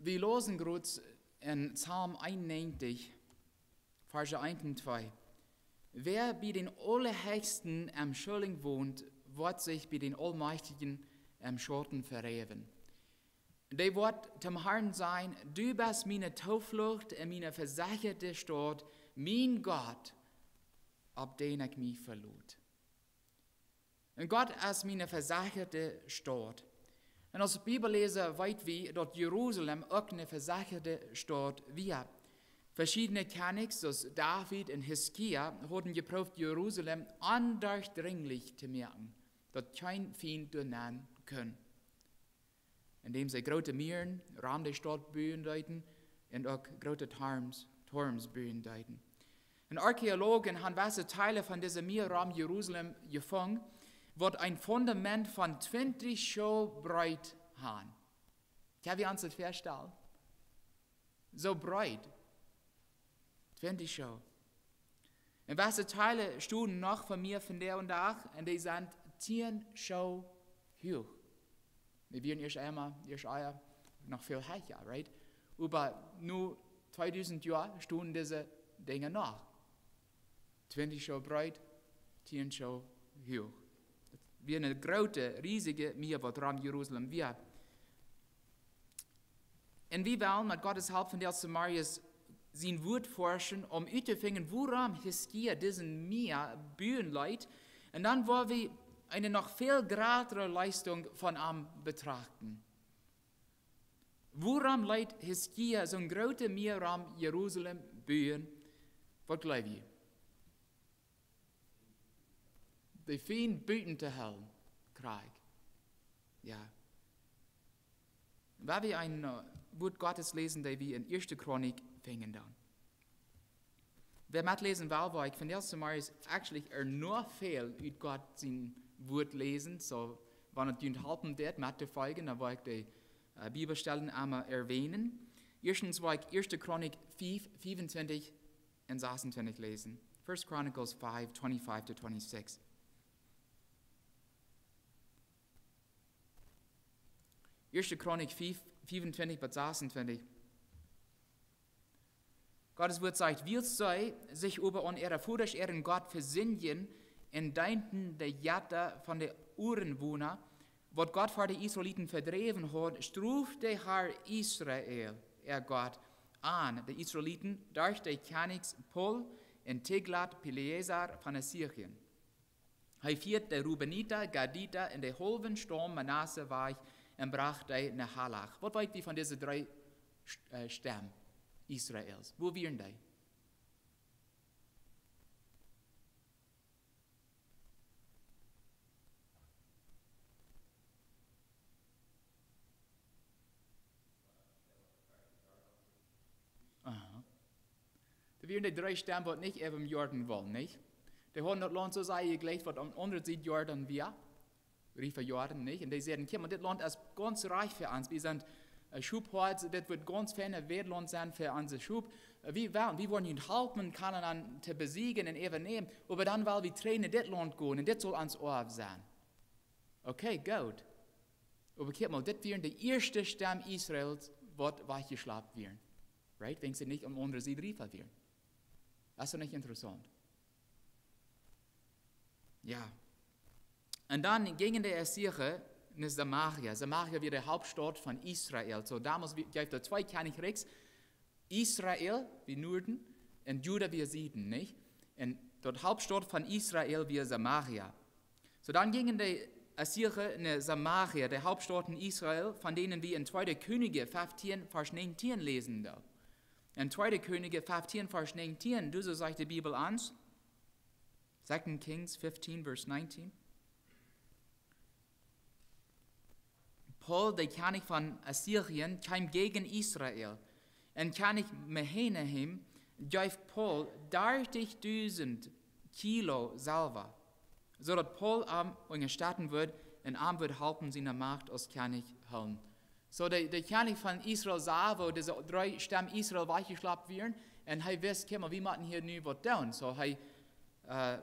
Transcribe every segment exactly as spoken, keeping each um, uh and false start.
Wie läsen groot en Psalm eenunnäajentich, Varsch eent un twee. Wäa bie dän Aulahechsten em Schulinj wont, woat sikj bie dän Aulmajchtjen em Schauten veräwen. Dee woat toom Harn sajen: Du best miene Tooflucht un miene vesechade Staut, mien Gott, opp dän ekj mie velot. Un Gott es miene vesechade Staut. Un aus Bibelläsa weet wie, daut Jerusalem uk eene vesechade Staut wia. Veschiedne Kjennichs, soo aus David un Hiskia, hauden jeprooft, Jerusalem onderchdrinjlich to moaken, daut kjeen Fient doa nenn kunn, endäm see groote Mieren rom de Staut buen deeden un uk groote Torms, Torms buen deeden. Un Archäologen haben wesse Teile von dise Mier rom Jerusalem jefungen, waut een Fundament von twintich Schoo breet haben. Kjenn wie ons daut väastalen? Soo breet. Twintich Schoo. Un wesse Teile stonen noch von Mia vondoag dän Dach, un dee sent tieen Schoo huach. Dee wieren ieescht emol, ieescht ea noch väl hecha, right? Oba nu tweedusent Joa stonen dise Dinja noch. Twintich Schoo breet, tieen Schoo huach. Daut wia eene groote, riesje Mia, waut rom Jerusalem wia. Un wie wellen met Gott siene Help vondoag zemorjes sien Wuat forschen, om uttofinjen, wuarom Hiskia dise Mia buen leet. Un dan woa wie eene noch väl jratre Leistunk von am betrachten. Wuarom leet Hiskia soone groote Mia rom Jerusalem buen? Waut jleew jie? De Fient buten to hoolen, krakjt. Jo. Wan wie een, äh, Wuat Gottes läsen, daut wie en Ieeschte Chronik finjen dan. Wäa metläsen well, woa ekj vondoag zemorjes actually ea noch väl ut Gott sien Wuat läsen. Soo, wan et junt halpen deit, met to foljen, dan woa ekj de, äh, Bibelstalen emol erwähnen. Ieeschtens woa ekj Ieeschte Chronik fiew, fiefuntwintich un sasuntwintich läsen. First Chronicles five, twenty-five to twenty-six. Ieeschte Chronik fiew, fiefuntwintich bat sasuntwintich. Gott sien Wuat sajcht: Wiels see sikj oba aun äare Vodasch äaren Gott vesindjen un deenden de Jetta von de Arenwona, waut Gott ver de Israeliten vedräwen haud, stroft de Har Israel, äa Gott, aun de Israeliten derch de Kjennichs Pul un Tiglat-Pileser von Assyrien. Hee fieed de Rubenita, Gadita un de haulwen Staum Manasse wajch un brocht dee no Halach. Waut weet wie von dise dree St-, äh, Stam Israels? Wua wieren dee? Aha. Doa wieren de dree Stam, waut nich äwa dän Jordan wullen, nich? Dee hauden daut Launt soo sea jejlikjt, waut aun de aundre Sied Jordan wia. Riefa Jordan, nich? Un dee säden: Kjikj mol, dit Launt es gaunz rikj fa ons. Wie sent, äh, Schophoads, dit woat gaunz fein Weidlaunt sennen fa onse Schop. Äh, wie woaren, wie woaren junt halpen, Kanaan to besieejen un äwanämen. Oba dan well wie trigj no dit Launt gonen un dit saul ons Oaw sennen. Okay, goot. Oba kjikj mol, dit wieren de ieeschte Stam Israels, waut wajchjeschlapt wieren. Right? Wan see nich aun de aundre Sied Riefa wieren. Es daut nich interessaunt? Jo. Un dan jinjen de Assyra no Samaria. Samaria wia de Hauptstaut von Israel. Soo, domols wia, jeef et twee Kjennichrikjs. Israel wia Nuaden un Juda wia Sieden, nich? Un de Hauptstaut von Israel wia Samaria. Soo, dan jinjen de Assyra no Samaria, de Hauptstaut en Israel, von dän wie en Tweede Kjennichs fieftieen, Varsch näajentieen läsen doonen. En Tweede Kjennichs fieftieen, Varsch näajentieen, doa soo sajcht de Bibel ons, Second Kings fifteen, verse nineteen. Pul, de Kjennich von Assyrien, kjeem jäajen Israel. Un Kjennich Menahem jeef Pul dartich dusent Kilo Selwa, soo daut Pul am unjastetten wudd un am wudd halpen siene Macht aus Kjennich hoolen. Soo, de, de Kjennich von Israel sach, woo dise dree Stam Israel wajchjeschlapt wieren, un hee wist: Kjikj mol, wie motten hia nu waut doonen. Soo, hee, äh,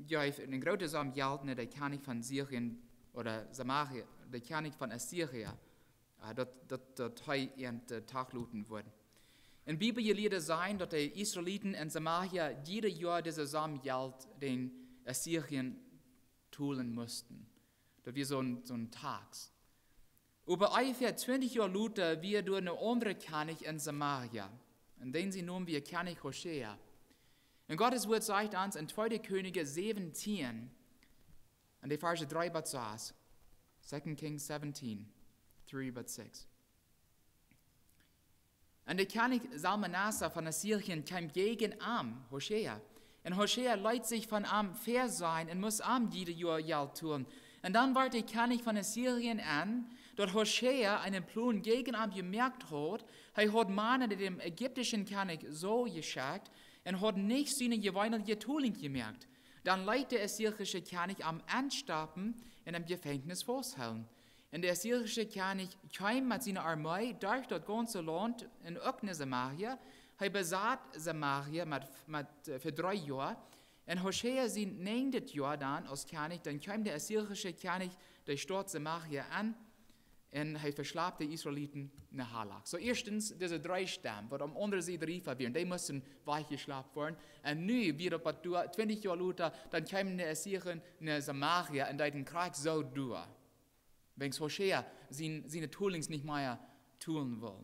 jeef eene groote Som Jelt no de Kjennich von Syrien, ooda Samaria, de Kjennich von Assyrien, daut, daut, daut hee an de Tag loten wudd. En Bibeljelieede sajen, daut de Israeliten en Samaria jieda Joa dise Som Jelt dän Assyrien tolen musten. Daut wia soon, soon Tax. Oba onjefäa twintich Joa lota wia doa een aundra Kjennich en Samaria. Un dän sien Nomen wia Kjennich Hoschea. Un Gottes Wort sajcht ons en Tweede Kjennichs säwentieen, en de Varsch dree bat sas. Second Kings seventeen, three bat six. Un de Kjennich Salmanassar von Assyrien kjeem jäajen am, Hoschea. Un Hoschea leet sikj von am väasajen un must am jieda Joa Jelt tolen. Un dan wort de Kjennich von Assyrien en, daut Hoschea eenen Plon jäajen am jemoakt haud. Hee haud Mana no däm ägiptischen Kjennich So jeschekjt un haud nich siene jeweenelje Tolinj jemoakt. Dan leet de assyrische Kjennich am enstoppen un em Jefenkjnis fausthoolen. Un de assyrische Kjennich kjeem met siene Armee derch daut gaunze Launt un uk no Samaria. Hee besat Samaria met, met, äh, fa dree Joa. Un Hoschea sien näajendet Joa dan aus Kjennich, dan kjeem de assyrische Kjennich de Staut Samaria en un hee veschlapt de Israeliten no Halak. Soo ieeschtens dise dree Stam, waut aum aundre Sied Riefa wieren, dee musten wajchjeschlapt woaren. Un nu, wia daut bat doa, twintich Joa lota, dan kjeemen de Assyra no Samaria un deeden krakjt soo doa. Wiels Hoschea sien, siene Tolinjs nich mea tolen wull.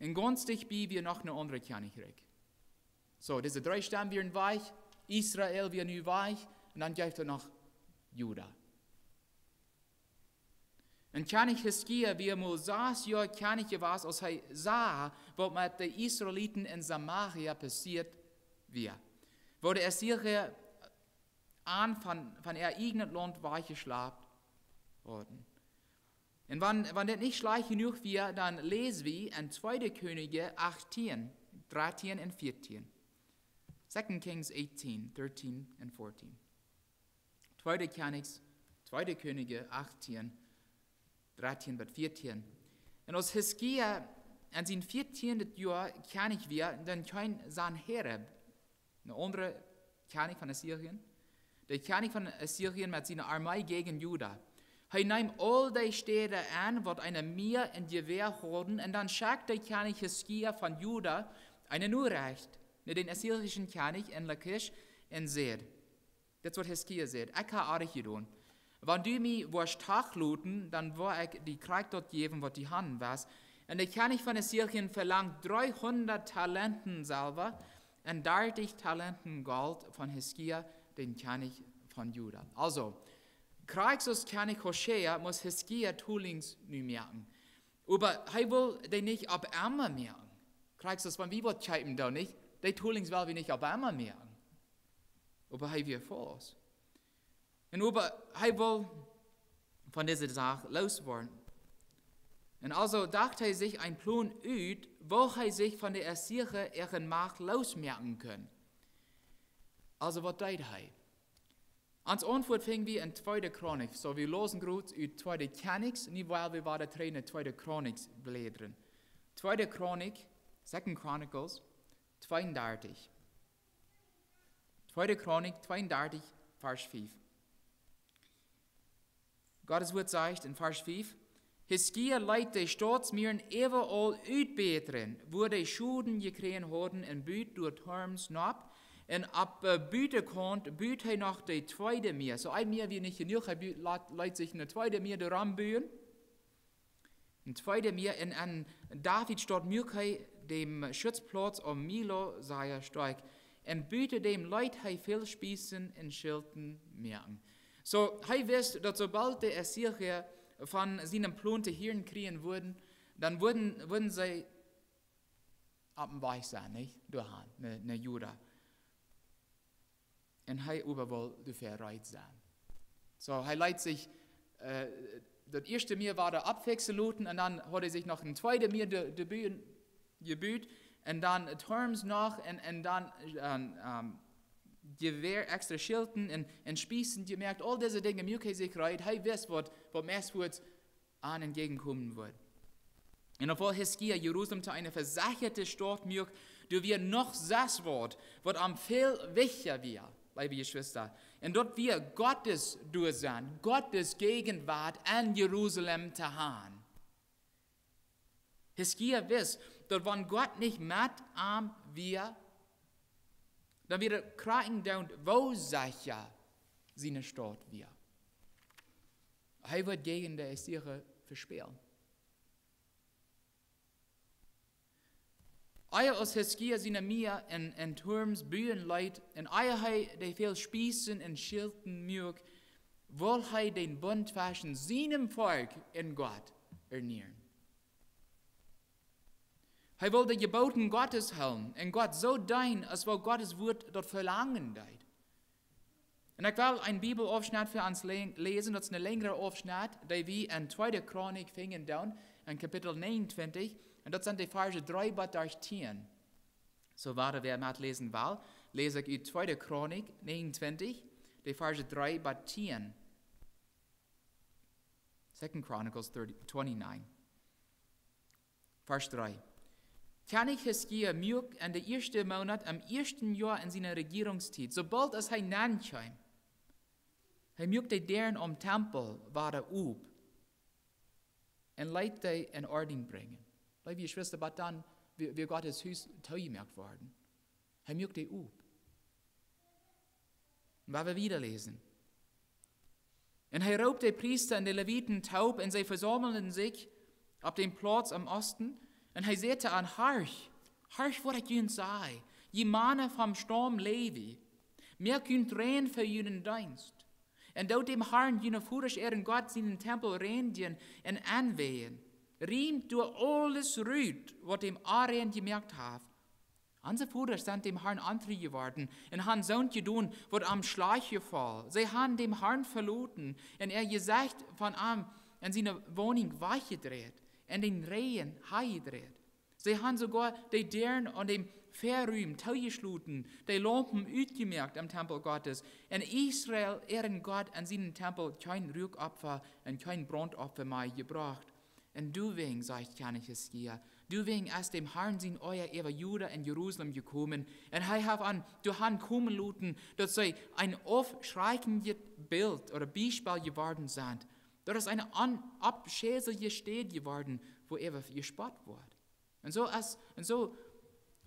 Un gaunz dicht bie wia noch een aundret Kjennichrikj. Soo, dise dree Stam wieren wajch, Israel wia nu wajch, un dan jeef et noch Juda. Un Kjennich Hiskia wia mau sas Joa Kjennich jewast, aus hee sach, waut met de Israeliten en Samaria passieet wia, woo de Assyra an von, von äa ieejnet Launt wajchjeschlapt worden. Un wan, wan dit nich schlajcht jenuach wia, dan läs wie en Tweede Kjennichs achtieen, dartieen un vieetieen. Second Kings eighteen, thirteen and fourteen. Tweede Kjennichs, Tweede Kjennichs achtieen, dartieen bat vieetieen. Un aus Hiskia en sien vieetienet Joa Kjennich wia, dan kjeem Sanherib, een aundra Kjennich von Assyrien, de Kjennich von Assyrien met siene Armee jäajen Juda. Hee neem aul dee Städa aun, waut eene Mia un Jewäa hauden, un dan schekjt de Kjennich Hiskia von Juda eene Norecht no dän assyrischen Kjennich en Lachisch un säd, dit es waut Hiskia säd: Ekj hab oajch jedonen. Wan du mie woascht trigj loten, dan woa ekj die krakjt daut jäwen, waut du han west. Un de Kjennich von Assyrien velangd dreehundat Talenten Selwa un dartich Talenten Golt von Hiskia, dän Kjennich von Juda. Aulsoo, krakjt aus Kjennich Hoschea must Hiskia Tolinjs nu moaken. Oba hee wull dee nich opp emma moaken. Krakjt aus wan wie waut kjeepen doonen, nich? Dee Tolinjs well wie nich opp emma moaken. Oba hee wia faust. Un oba hee wull von dise Sach loos woaren. Un aulsoo docht hee sikj een Plon ut, woo hee sikj von de Assyra äare Macht loosmoaken kunn. Aulsoo, waut deed hee? Ons Auntwuat finj wie en Tweede Chronik. Soo, wie läsen krakjt ut Tweede Kjennichs, nu well wie wada trigj no Tweede Kjennichs bläden. Tweede Chronik, Second Chronicles, tweeundartich. Tweede Chronik tweeundartich, Varsch fief. Gottes Wort sajcht en Varsch fief: Hiskia leet de Stautsmuaren äwaaul utbätren, wua dee Schoden jekjräajen hauden, un but doa Torms nopp. Un opp, äh, Butakaunt but hee noch de tweede Mia. Soo, eene Mia wia nich jenuach, hee bu-, leet, leet sikj eene tweede Mia doa rom buen. Eene tweede Mia. Un aun David Staut muak hee dän Schutzplauz aum Millo sea stoakj. Un buten däm leet hee väl Spiessen un Schilten moaken. Soo, hee wist, daut soo boolt de Assyra von sienen Plon to hieren kjrieen wudden, dan wudden, wudden see opp dän Wajch sennen, nich? Doahan, no, no Juda. Un hee oba wull doafäa reed sennen. Soo, hee leet sikj, äh, daut ieeschte Mia wada oppfiksen loten un dan haud hee sikj noch eene tweede Mia de, de buen, jebut un dan Torms noch un, un dan, ähm, ähm, Jewäa, extra Schilten un, un Spiessen jemoakt. Aul dise Dinja muak hee sikj reed. Hee wist, waut, waut meist wudd am entjäajenkomen wudd. Un wan Hiskia Jerusalem to eene vesechade Staut muak, doa wia noch sest waut, waut am väl wichtja wia, leewe Jeschwista. Un daut wia Gottes Doasennen, Gottes Gegenwart en Jerusalem to haben. Hiskia wist, daut wan Gott nich met am wia, dan wia daut krakjt endoont, woo secha siene Staut wia. Hee wudd jäajen de Assyra vespälen. Ea aus Hiskia siene Mia un, un Turms buen leet, un ea hee de väl Spiessen un Schilten muak, wull hee dän Bunt tweschen sienem Volkj un Gott ernieren. Hee wull de Jeboten Gottes hoolen un Gott soo deenen, aus woo Gottes Wuat daut velangen deed. Un ekj well een Bibelaufschnett fa ons le-, läsen, daut es een lenjra Aufschnett, dee wie en Tweede Chronik finjen doonen, en Kapitel negenuntwintich, un daut sent de Varsch dree bat tieen. Soo, wäa doa met läsen well, läs ekj ut Tweede Chronik negenuntwintich, de Varsch dree bat tieen. Second Chronicles thirty, twenty-nine. Varsch dree. Kjennich Hiskia muak en de ieeschte Moonat aum ieeschten Joa en siene Rejierungstiet, soo boolt aus hee nenn kjeem, hee muak de Däaren aum Tempel wada op un leet dee en Ordnunk brinjen. Leewe Jeschwista, bat dan wia, wia Gottes Hus toojemoakt worden. Hee muak dee op. Un wie wieda läsen. Un hee roopt de Priesta un de Leviten toop, un see vesaumelden sikj opp dän Plauz aum Oosten. Un hee säd to an: Horcht, horcht, waut ekj junt saj, jie Mana vom Staum Levi, moakt junt rein fa junen Deenst. Un doot däm Harn, june Vodasch äaren Gott, sienen Tempel reinjen un aunwäajen. Riemt doa aules rut, waut däm onrein jemoakt haft. Onse Vodasch sent däm Harn ontru jeworden un han soont jedonen, waut am schlajcht jefoll. See han däm Harn veloten un äa Jesecht von am en siene Woninj wajchjedreit un dän Rigjen hanjedreit. See han soogoa de Däaren aun däm Väarum toojeschloten, de Laumpen utjemoakt em Tempel Gottes, un Israel äaren Gott en sienen Tempel kjeen Ruakopfa un kjeen Brauntopfa mea jebrocht. Un doawäajen, sajcht Kjennich Hiskia, doawäajen es däm Harn sien Oaja äwa Juda un Jerusalem jekomen, un hee haft an doahan komen loten, daut see een aufschrakjendet Bilt ooda Biespel jeworden sent. Daut es eene on-, aufscheilje Städ jeworden, wua äwa jespott woat. Un soo es, un soo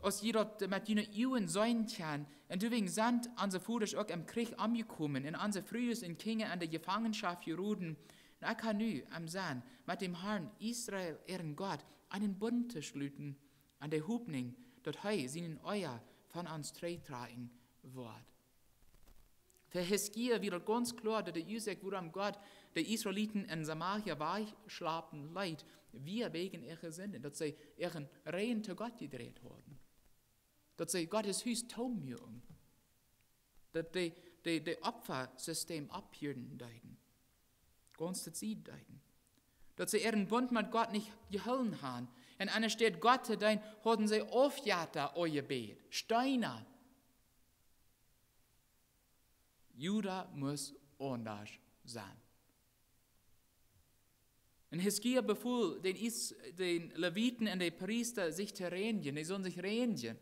aus jie daut met june Uagen seenen kjennen, un doawäajen sent onse Vodasch uk em Kjrich omjekomen, un onse Frues un Kjinja en de Jefangenschoft jeroden. Un ekj ha nu em Senn, met däm Harn, Israel äaren Gott, eenen Bunt to schluten, en de Hopninj, daut hee sienen Oaja von ons trigjtrakjen woat. Fa Hiskia wia daut gaunz kloa, daut de Uasoak, wuarom Gott de Israeliten en Samaria wajchschlapen leet, wia wäajen äare Sinden, daut see äaren Rigjen to Gott jedreit hauden. Daut see Gottes Hus toomuaken. Daut dee, dee, dee Opfasystem opphieren deeden. Gaunz daut see deeden. Daut see äaren Bunt met Gott nich jehoolen han. Un enne Städ Gott to deenen, hauden see Aufjetta aunjebät. Steena. Juda must aundasch sennen. Un Hiskia befool dän Is-, dän Leviten un de Priesta, sikj to reinjen. Dee sullen sikj reinjen.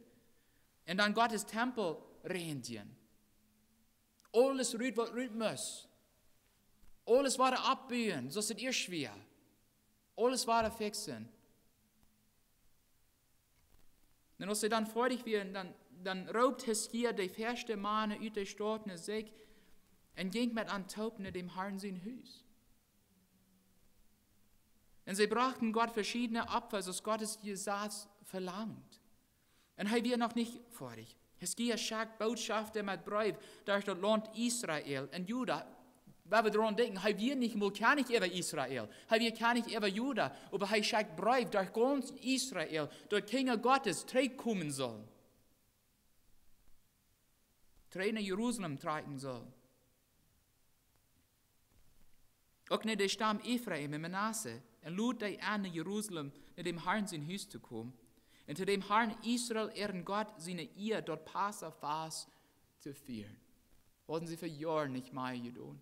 Un dan Gottes Tempel reinjen. Aules rut, waut rut must. Aules wada oppbuen, soo aus et ieescht wia. Aules wada fixen. Un aus see dan foadich wieren, dan, dan roopt Hiskia de fäaste Mana ut de Staut no sikj un jinkj met an toop no däm Harn sien Hus. Un see brochten Gott veschiedne Opfa, soo aus Gottes Jesaz velangt. Un hee wia noch nich foadich. Hiskia schekjt Botschofta met Breew derch daut Launt Israel un Juda. Wan wie doaraun denkjen, hee wia nich mol Kjennich äwa Israel. Hee wia Kjennich äwa Juda. Oba hee schekjt Breew derch gaunz Israel, daut Kjinja Gottes trigjkomen sullen. Trigj no Jerusalem trakjen sullen. Uk no de Stamm Efraim un Manasse, un lod dee en no Jerusalem, no däm Harn sien Hus to komen, un to däm Harn Israel äaren Gott siene Ea daut Passafast to fieren. Hauden see fa Joaren nich mea jedonen.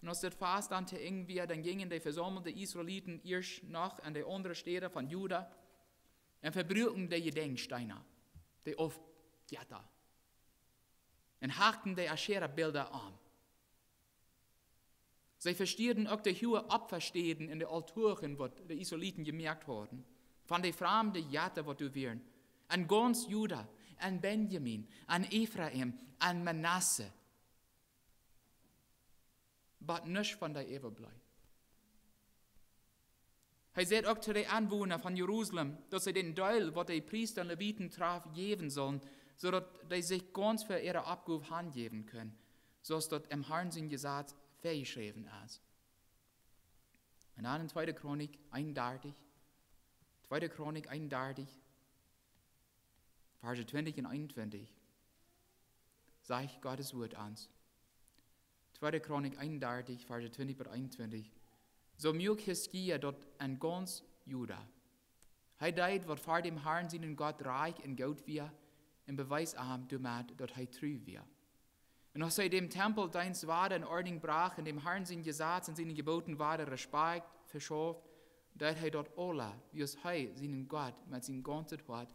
Un aus daut Fast dan to Enj wia, dan jinjen de vesaumelde Israeliten ieescht noch en de aundre Städa von Juda un vebruaken de Jedenkjsteena, de Aufjetta. un hakten de Aschera-Bilda om. See vestieeden uk de huage Opfastäden un de Altoaren, waut de Israeliten jemoakt hauden, von de framde Jetta, waut doa wieren, en gaunz Juda, en Benjamin, en Efraim, en Manasse, bat nuscht von dee äwableef. Hee säd uk to de Enwona von Jerusalem, daut see dän Deel, waut de Priesta un Leviten traf, jäwen sullen, soo daut dee sikj gaunz fa äare Oppgow hanjäwen kunnen, soo aus daut em Harn sien Jesaz väajeschräwen es. Un dan en tweede Chronik eenendartich, tweede Chronik eenendartich, Varsch twintich un eenuntwintich, sajcht Gott sien Wuat ons. Tweede Chronik eenendartich, Varsch twintich bat eenuntwintich. Soo muak Hiskia daut en gaunz Juda. Hee deed, waut ver däm Harn sienen Gott rajcht un goot wia, un bewees am doamet, daut hee tru wia. Un aus hee dän Tempeldeenst wada en Ordnunk brocht un däm Harn sien Jesaz un siene Jeboten wada Respakjt veschauft, deed hee daut aula, wiels hee sienen Gott met sien gaunzet Hoat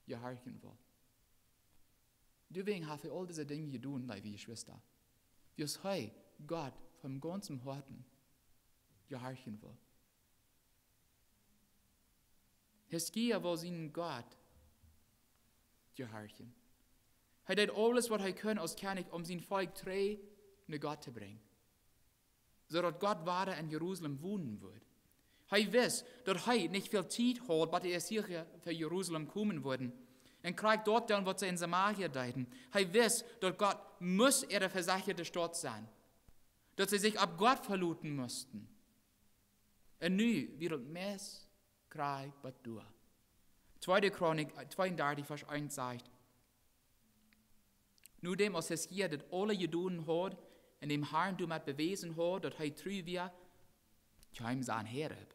jehorchen wull. Doawäajen haft hee aul dise Dinja jedonen, leewe Jeschwista, wiels hee Gott von gaunzem Hoaten jehorchen wull. Hiskia wull sienen Gott jehorchen. Hee deed aules, waut hee kunn aus Kjennich, om sien Volkj trigj no Gott to brinjen, soo daut Gott wada en Jerusalem wonen wudd. Hee wist, daut hee nich väl Tiet haud, bat de Assiera ver Jerusalem komen wudden un krakjt daut doonen, waut see en Samaria deeden. Hee wist, daut Gott must äare vesechade Staut sennen, daut see sikj opp Gott veloten musten. Un nu wia daut meist krakjt bat doa. Tweede Chronik, äh, tweeundartich, Varsch eent sajcht: Nodäm aus Hiskia dit aula jedonen haud un däm Harn doamet bewäsen haud, daut hee tru wia, kjeem Sanherib,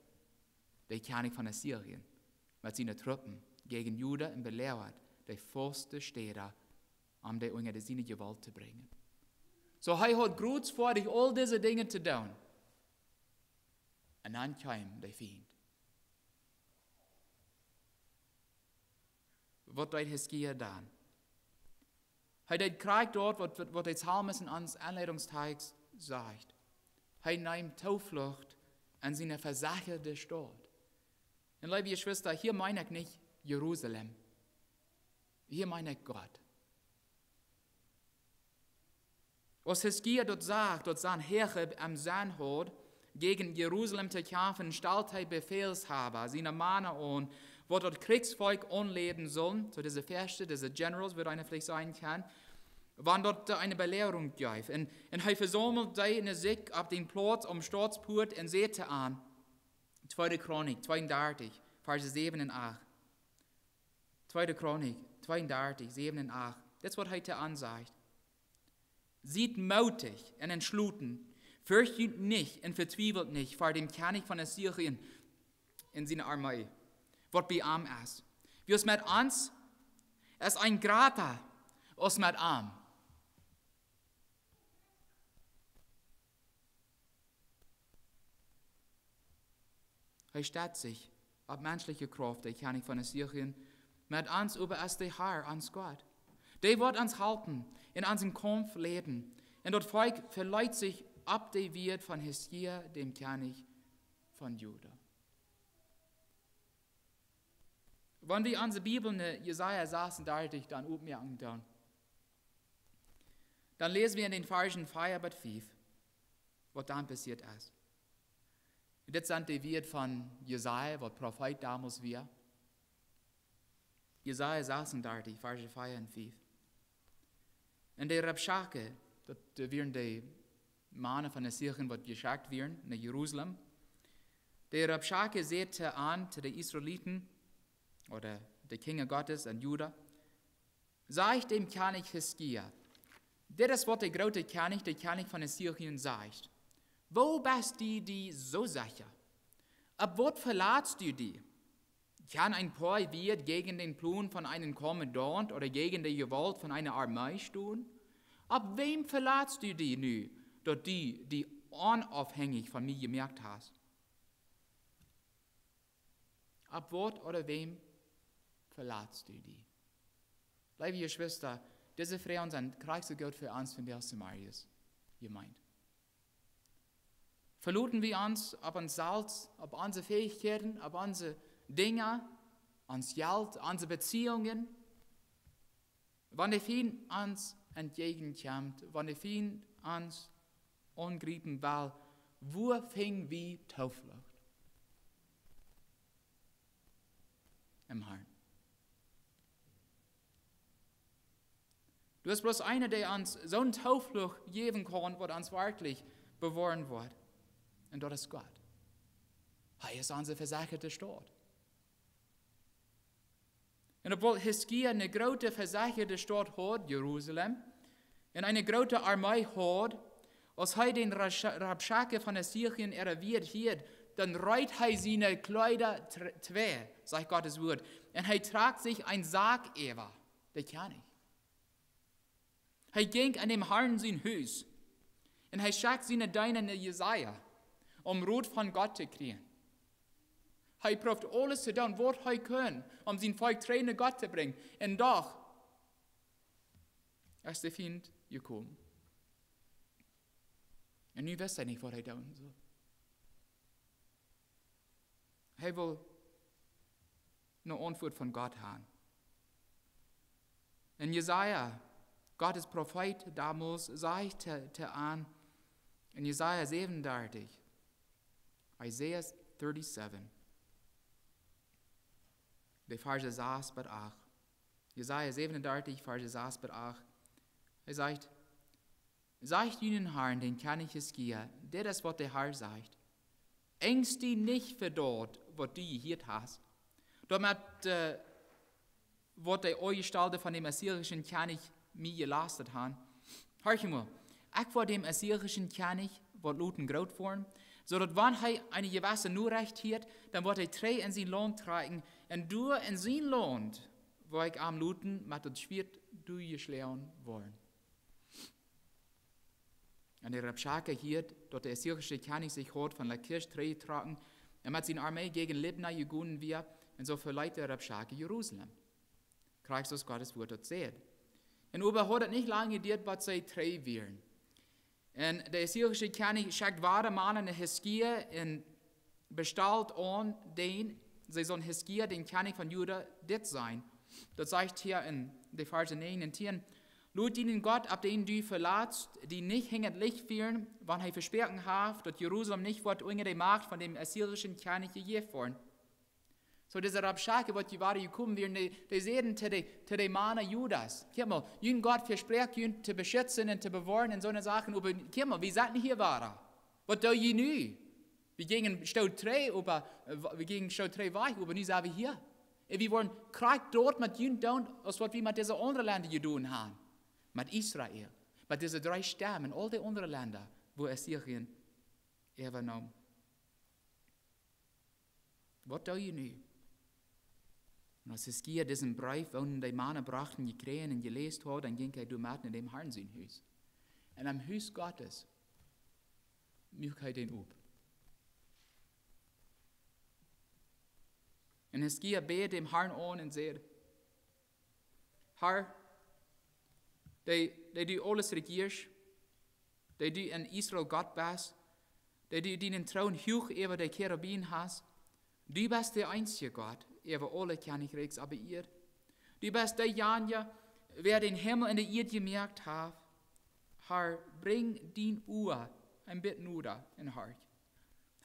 de Kjennich von Assyrien, met siene Truppen jäajen Juda un beloagad de faste Städa, om dee unja siene Jewault to brinjen. Soo, hee haud grootfoadich aul dise Dinja to doonen. Un dan kjeem de Fient. Waut deed Hiskia dan? Hee deed krakjt daut, waut, waut, waut de Psalmist en ons Aunleitungstekst sajcht. Hee neem Tooflucht en siene vesechade Staut. Un leewe Jeschwista, hia meen ekj nich Jerusalem. Hia meen ekj Gott. Aus Hiskia daut sach, daut Sanherib em Senn haud, jäajen Jerusalem to kjamfen, stald hee Befälshaber, siene Mana aun, waut daut Kjrichsvolkj aunleiden sullen, soo dise Fürsten, dise Generals, woo eena veleicht sajen kaun, wan daut, äh, eene Beloagung jeef. Un, un hee vesaumeld dee no sikj opp dän Plauz aum Stautspuat un säd to an, Tweede Chronik tweeundartich, Varsch säwen un acht. Tweede Chronik tweeundartich, säwen un acht. Dit es, waut hee to an sajcht: Siet mootich un entschloten, ferjcht junt nich un vetwiewelt nich ver däm Kjennich von Assyrien un siene Armee, waut bie am es. Wiels met ons es een jrata aus met am. Hee stett sikj opp menschelje Krauft, de Kjennich von Assyrien. Met ons oba es de Har, ons Gott. Dee woat ons halpen un ons em Kaumf leiden. Un daut Volkj veleet sikj opp de Wieed von Hiskia, däm Kjennich von Juda. Wan wie onse Bibel en Jesaja sasuntachentich dan opmoaken, dan, dan läsen wie en dän Varschen vea bat fief, waut dan passieet es. Dit sent de Wieed von Jesaja, waut Profeet donmols wia. Jesaja sasuntachentich, Varschen vea un fief. Un de Rabschake, daut, äh, wieren de Mana von Assyrien, waut jeschekjt wieren no Jerusalem. De Rabschake säd to an, to de Israeliten, ooda de Kjinja Gottes en Juda: Sajcht däm Kjennich Hiskia: Dit es, waut de groote Kjennich, de Kjennich von Assyrien, sajcht: Woo best du die soo secha? Opp waut velatst du die? Kjennen een poa Wieed jäajen dän Plon von eenen Kommandaunt ooda jäajen de Jewault von eene Armee stonen? Opp wäm velatst du die nu, daut du die onaufhänjich von mie jemoakt hast? Opp waut ooda wäm velatst du die? Leewe Jeschwista, Dise Froagen sent krakjt soo goot fa ons vondoag zemorjes jemeent. Veloten wie ons opp ons selfst, opp onse Fähigkeiten, opp onse Dinja, ons Jelt, onse Beziehungen? Wan de Fient ons entjäajenkjemt, wan de Fient ons aungriepen well, wua finj wie Tooflucht? Em Harn. Doa es bloos eena, dee ons soone Tooflucht jäwen kaun, waut ons werkjlich bewoaren woat. Un daut es Gott. Hee es onse vesechade Staut. Un obwohl Hiskia eene groote vesechade Staut haud, Jerusalem, un eene groote Armee haud, aus hee dän Rascha-, Rabschake von Assyrien erwäat hieed, dan reet hee siene Kjleeda tr-, twei, sajcht Gott sien Wuat, un hee trock sikj een Sack äwa, de Kjennich. Hee jinkj en däm Harn sien Hus un hee schekjt siene Deena no Jesaja, om Rot von Gott to kjrieen. Hee proowd aules to doonen, waut hee kunn, om sien Volkj trigj no Gott to brinjen. Un doch es de Fient jekomen. Un nu wist hee nich, waut hee doonen sull. Hee wull eene Auntwuat von Gott haben. Un Jesaja, Gott sien Profeet donmols, sajcht to, to an, en Jesaja 37, Isaiah thirty-seven, de Varsch sas bat acht. Jesaja 37, Varsch sas bat acht. Hee sajcht: Sajcht jun Harn, dän Kjennich Hiskia: Dit es, waut de Har sajcht: Enjst die nich fa daut, waut du jehieet hast, doamet, äh, waut de Aunjestalde von däm assyrischen Kjennich mie jelastat haben. Horch mol, ekj woa däm assyrischen Kjennich waut loten groot woaren, soo daut, wan hee eene jewesse Norecht hieet, dan woat hee trigj en sien Launt trakjen, un doa en sien Launt woa ekj am loten met daut Schwieet dootjeschlonen woaren. Un de Rabschake hieed, daut de assyrische Kjennich sikj haud von Lachisch trigjjetrocken un met siene Armee jäajen Libna jegonen wia, un soo veleet de Rabschake Jerusalem. Krakjt soo aus Gott sien Wuat daut sajcht. Un oba haud daut nich lang jedieet, bat see trigj wieren. Un de assyrische Kjennich schekjt wada Mana no Hiskia un bestalt aun dän, see sullen Hiskia, dän Kjennich von Juda, dit sajen. Daut sajcht hia en de Varsch näajen un tieen: Lot dienen Gott, opp dän du veletst, die nich hinjat Licht fieren, wan hee vesproaken haft, daut Jerusalem nich woat unja de Macht von däm assyrischen Kjennich jejäft woaren. Soo, dise Rabschake, waut hia wada jekomen wieren, dee, dee säden to de, to de Mana Judas: Kjikj mol, jun Gott vesprakjt junt to beschitzen un to bewoaren un soone Sachen, oba kjikj mol, wie sent hia wada. Waut doo jie nu? Wie jinjen Stoot trigj, oba, äh, wie jinjen Stoot trigj wajch, oba nu sent wie hia. Un wie woaren krakjt daut met junt doonen, aus waut wie met dise aundre Lenda jedonen haben. Met Israel, met dise dree Stam, aul de aundre Lenda, wua Assyrien äwanaum. Waut doo jie nu? Un aus Hiskia disen Breef, waut de Mana brochten, jekjräajen un jeläst haud, dan jinkj hee doamet no däm Harn sien Hus. Un aum Hus Gottes muak hee dän op. Un Hiskia bäd däm Harn aun un säd: Har, dee, dee du aules rejieescht, dee du en Israel Gott best, dee du dienen Troon huach äwa de Cherubim hast, du best de eensje Gott äwa aule Kjennichrikjs opp de Ieed. Du best deejanja, wäa dän Himmel un de Ieed jemoakt haft. Har, brinj dien Ua een bät noda un horch.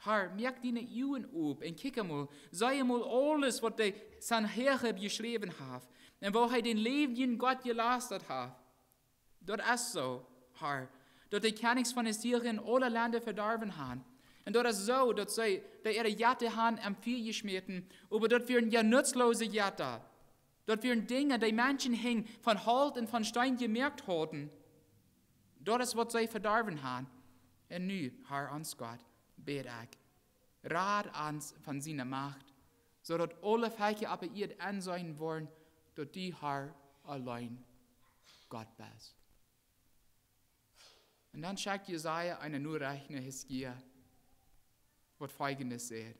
Har, moak diene Uagen op un kjikj emol, see emol aules, waut de Sanherib jeschräwen haft un woo hee dän läwendjen Gott jelastat haft. Daut es soo, Har, daut de Kjennichs von Assyrien aule Lenda vedorwen haben. Un daut es soo, daut see de äare Jetta haben em Fia jeschmäten, oba daut wieren jo nutzlose Jetta. Daut wieren Dinja, dee Menschenhenj von Holt un von Steen jemoakt hauden. Daut es, waut see vedorwen haben. Un nu, Har, ons Gott, bäd ekj, rad ons von siene Macht, soo daut aule Velkja opp de Ieed enseenen woaren, daut du, Har, auleen Gott best. Un dan schekjt Jesaja eene Norecht no Hiskia, waut foljendet sajcht.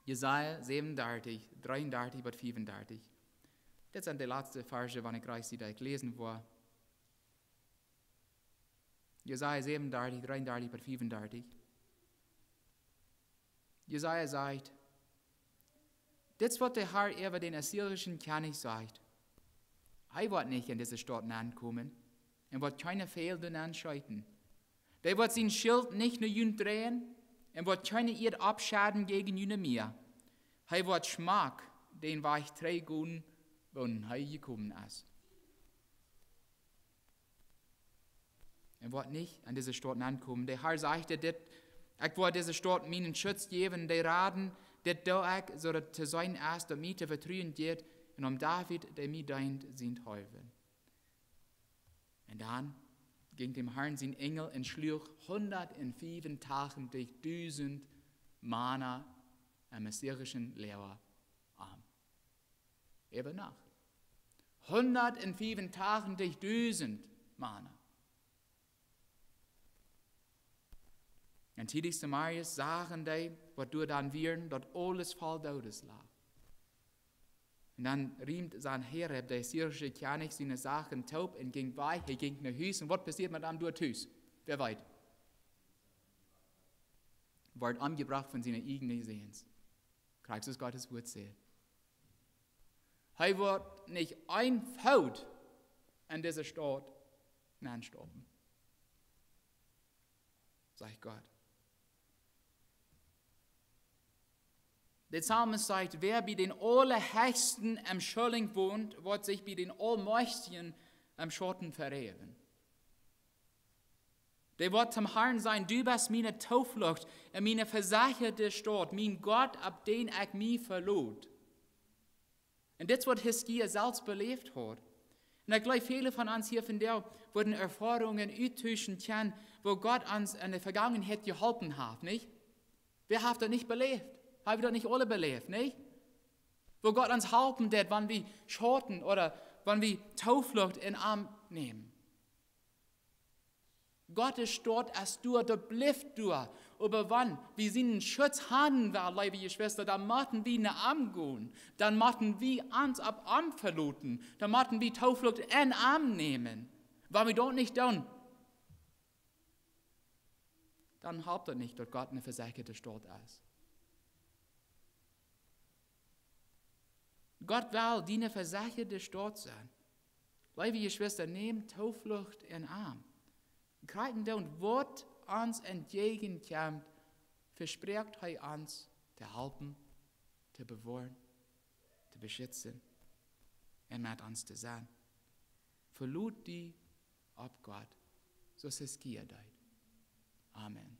Jesaja 37, 33 bat 35. Dit sent de latste Varsch, waut ekj jlikj sie, dee ekj läsen woa. Jesaja säwenundartich, dreeundartich bat fiefundartich. Jesaja sajcht: Dit es waut de Herr äwa dän assyrischen Kjennich sajcht: Hee woat nich en dise Staut nenkomen un woat kjeene Fiel doa nenscheeten. Dee woat sien Schilt nich no junt dreien un woat kjeene Ieed oppschedden jäajen june Mia. Hee woat schmock dän Wajch trigj gonen, wua hee jekomen es. Un woat nich en dise Staut nenkomen. De Herr sajcht dit: Ekj woa dise Staut mienen Schutz jäwen, dee raden. Dit doo ekj, soo daut to seenen es, daut mie to vetruen jeit, un om David, dee mie deent, sient Heilwent. Un dan jinkj däm Herrn sien Enjel un schluach hundatfiefuntachentich dusent Mana em assyrischen Läaja om. Äwa Nacht. Hundatfiefuntachentich dusent Mana. Un tiedich zemorjes sagen dee, waut doa dan wieren, daut aules voll Doodes lach. Un dan riemt Sanherib, de assyrische Kjennich, siene Sachen toop un jinkj wajch. Hee jinkj no Hus. Un waut passieet met am doa tus? Wäa weet? Woat omjebrocht von siene ieejne Säns. Krakjt soo aus Gott sien Wort sajcht. Hee woat nich een Foot en dise Staut nenstappen, sajcht Gott. De Psalmist sajcht: Wäa bie dän Aulahechsten em Schulinj wont, woat sikj bie dän Aulmajchtjen em Schauten veräwen. Dee woat toom Herrn sajen: Du best miene Tooflucht un miene vesechade Staut, mien Gott, opp dän ekj mie velot. Un dit es waut Hiskia selfst beläft haud. Un ekj jleew, väle von ons hia vondoag wudden Erfoarungen uttuschen kjennen, wua Gott ons en de Vegangenheit jeholpen haft, nich? Wäa haft daut nich beläft? Hab wie daut nich aule beläft, nich? Wua Gott ons halpen deed, wan wie Schauten ooda wan wie Tooflucht en am nämen. Gott sien Wort es doa, daut blift doa. Oba wan wie sienen Schutz haben wellen, leewe Jeschwista, dan motten wie no am gonen. Dan motten wie ons opp am veloten. Dan motten wie Tooflucht en am nämen. Wan wie daut nich doonen, dan halpt daut nich, daut Gott eene vesechade Staut es. Gott well diene vesechade Staut sennen. Leewe Jeschwista, nämt Tooflucht en am. Krakjt dan, waut ons entjäajen kjemt, vesprakjt hee ons to halpen, to bewoaren, to beschitzen un met ons to sennen. Velot die opp Gott, soo aus Hiskia deed. Amen.